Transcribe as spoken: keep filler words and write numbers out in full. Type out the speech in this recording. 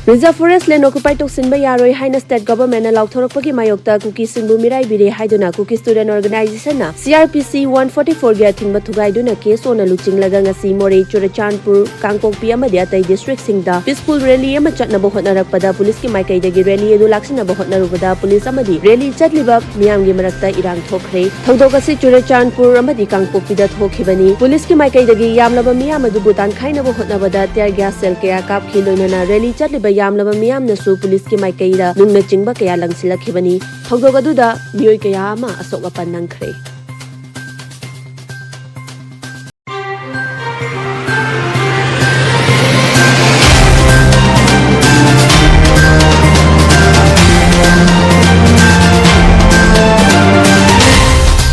Reserve Forest Land Occupy ꯇꯧꯁꯤꯟꯕ ꯌꯥꯔꯣꯏ ꯍꯥꯏꯅ state government ꯅ ꯂꯥꯎꯊꯣꯔꯛꯄꯒꯤ ꯃꯥꯌꯣꯛꯇ ꯀꯨꯀꯤꯁꯤꯡꯕꯨ ꯃꯤꯔꯥꯏꯕꯤꯔꯦ ꯍꯥꯏꯗꯨꯅ Kuki Student Organisation ꯅ C R P C one forty four ꯒꯤ ꯑꯊꯤꯡꯕ ꯊꯨꯒꯥꯏꯗꯨꯅ case ꯑꯣꯟꯅ ꯂꯨꯆꯤꯡꯂꯒ ꯉꯁꯤ ꯃꯣꯔꯦ, ꯆꯨꯔꯆꯥꯟꯄꯨꯔ, ꯀꯥꯡꯄꯣꯛꯄꯤ ꯑꯃꯗꯤ ꯑꯇꯩ district ꯁꯤꯡꯗ peaceful rally ꯑꯃ ꯆꯠꯅꯕ ꯍꯣꯠꯅꯔꯛꯄꯗ police ꯀꯤ ꯃꯥꯏꯀꯩꯗꯒꯤ rally ꯑꯗꯨ ꯂꯥꯛꯁꯤꯟꯅꯕ ꯍꯣꯠꯅꯔꯨꯕꯗ police ꯑꯃꯗꯤ rally ꯆꯠꯂꯤꯕ ꯃꯤꯌꯥꯝꯒꯤ ꯃꯔꯛꯇ ꯏꯔꯥꯡ ꯊꯣꯛꯈ꯭ꯔꯦ꯫ ꯊꯧꯗꯣꯛ ꯑꯁꯤ ꯆꯨꯔꯆꯥꯟꯄꯨꯔ ꯑꯃꯗꯤ ꯀꯥꯡꯄꯣꯛꯄꯤꯗ ꯊꯣꯛꯈꯤꯕꯅꯤ꯫ Police ꯀꯤ ꯃꯥꯏꯀꯩꯗꯒꯤ ꯌꯥꯝꯂꯕ ꯃꯤꯌꯥꯝ ꯑꯗꯨꯕꯨ ꯇꯥꯟꯈꯥꯏꯅꯕ ꯍꯣꯠꯅꯕꯗ tear gas shell ꯀꯌꯥ ꯀꯥꯞꯈꯤ꯫ ꯂꯣꯏꯅꯅ rally ꯆꯠꯂꯤꯕ ꯌꯥꯝꯂꯕ ꯃꯤꯌꯥꯝꯅꯁꯨ police ꯀꯤ ꯃꯥꯏꯀꯩꯗ ꯅꯨꯡꯅ ꯆꯤꯡꯕ ꯀꯌꯥ ꯂꯪꯁꯤꯜꯂꯛꯈꯤꯕꯅꯤ꯫ ꯊꯧꯗꯣꯛ ꯑꯗꯨꯗ ꯃꯤꯑꯣꯏ ꯀꯌꯥ ꯑꯃ ꯑꯁꯣꯛ ꯑꯄꯟ ꯅꯪꯈ꯭ꯔꯦ꯫